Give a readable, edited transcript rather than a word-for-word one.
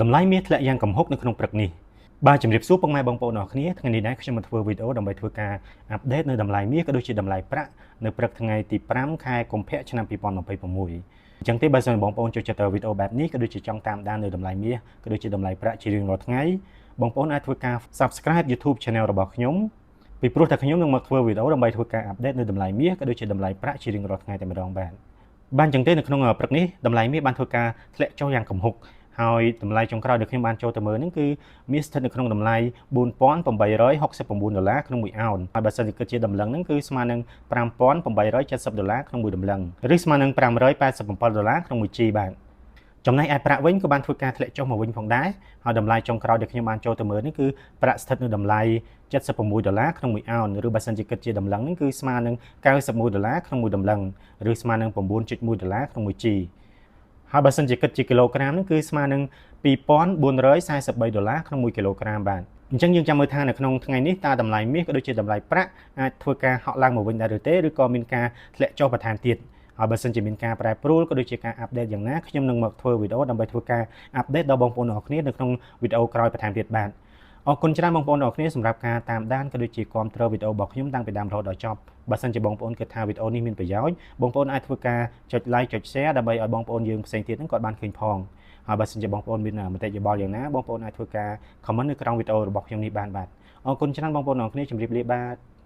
តម្លៃមាសធ្លាក់យ៉ាងគំហុកនៅក្នុងព្រឹកនេះបាទជំរាបសួរពុកម៉ែបងប្អូនអរគ្នាថ្ងៃនេះដែរខ្ញុំមកធ្វើវីដេអូដើម្បីធ្វើការ update នៅតម្លៃមាសក៏ដូចជាតម្លៃប្រាក់នៅព្រឹកថ្ងៃទី5ខែកុម្ភៈឆ្នាំ2026អញ្ចឹងទេបើសិនបងប្អូនចូលចិត្តវីដេអូបែបនេះក៏ដូចជាចង់តាមដាននៅតម្លៃមាសក៏ដូចជាតម្លៃប្រាក់ជារៀងរាល់ថ្ងៃបងប្អូនអាចធ្វើការ Subscribe YouTube Channel របស់ខ្ញុំពីព្រោះតែខ្ញុំនឹងមកធ្វើវីដេអូដើម្បីធ្វើការ update នៅតម្លៃមាសក៏ដូចជាតម្លៃប្រាក់ជារៀងរាល់ថ្ងៃតែម្ដងបាទបានអញ្ចឹងទេនៅក្នុងព្រឹកនេះតម្លៃមាសបានធ្វើការធ្លាក់ចុះយ៉ាងគំហុកហើយតម្លៃចុងក្រោយដែលខ្ញុំបានចូលទៅមើលហ្នឹងគឺមាសស្ថិតនៅក្នុងតម្លៃ4869ដុល្លារក្នុងមួយអោនហើយបើសិនជាគិតជាតម្លឹងហ្នឹងគឺស្មើនឹង5870ដុល្លារក្នុងមួយតម្លឹងឬស្មើនឹង587ដុល្លារក្នុងមួយជីបាទចំណែកឯប្រាក់វិញក៏បានធ្វើការធ្លាក់ចុះមកវិញផងដែរហើយតម្លៃចុងក្រោយដែលខ្ញុំបានចូលទៅមើលនេះគឺប្រាក់ស្ថិតនៅតម្លៃ76ដុល្លារក្នុងមួយអោនឬបើសិនជាគិតជាតម្លឹងហ្នឹងគឺស្មើនឹង91ដុល្លារក្នុងមួយតម្លឹងឬស្មើនឹង9.1ដុល្លារក្នុងមួយជីហើយបើសិនជាគិតជាគីឡូក្រាមហ្នឹងគឺស្មើនឹង2443ដុល្លារក្នុង1គីឡូក្រាមបាទអញ្ចឹងយើងចាំមើលថានៅក្នុងថ្ងៃនេះតើតម្លៃមាសក៏ដូចជាតម្លៃប្រាក់អាចធ្វើការហក់ឡើងមកវិញដែរឬទេឬក៏មានការធ្លាក់ចុះបន្ថែមទៀតហើយបើសិនជាមានការប្រែប្រួលក៏ដូចជាការ update យ៉ាងណាខ្ញុំនឹងមកធ្វើវីដេអូដើម្បីធ្វើការ update ដល់បងប្អូនអរគ្នានៅក្នុងវីដេអូក្រោយបន្ថែមទៀតបាទអរគុណច្រើនបងប្អូនអរគ្នាសម្រាប់ការតាមដានក៏ដូចជាគាំទ្រវីដេអូរបស់ខ្ញុំតាំងពីដើមរហូតដល់ចប់បើសិនជាបងប្អូនគិតថាវីដេអូនេះមានប្រយោជន៍បងប្អូនអាចធ្វើការចុច like ចុច share ដើម្បីឲ្យបងប្អូនយើងផ្សេងទៀតហ្នឹងគាត់បានឃើញផងហើយបើសិនជាបងប្អូនមានមតិយោបល់យ៉ាងណាបងប្អូនអាចធ្វើការ comment នៅក្រោមវីដេអូរបស់ខ្ញុំនេះបានបាទអរគុណច្រើនបងប្អូនអរគ្នាជម្រាបលាបាទ។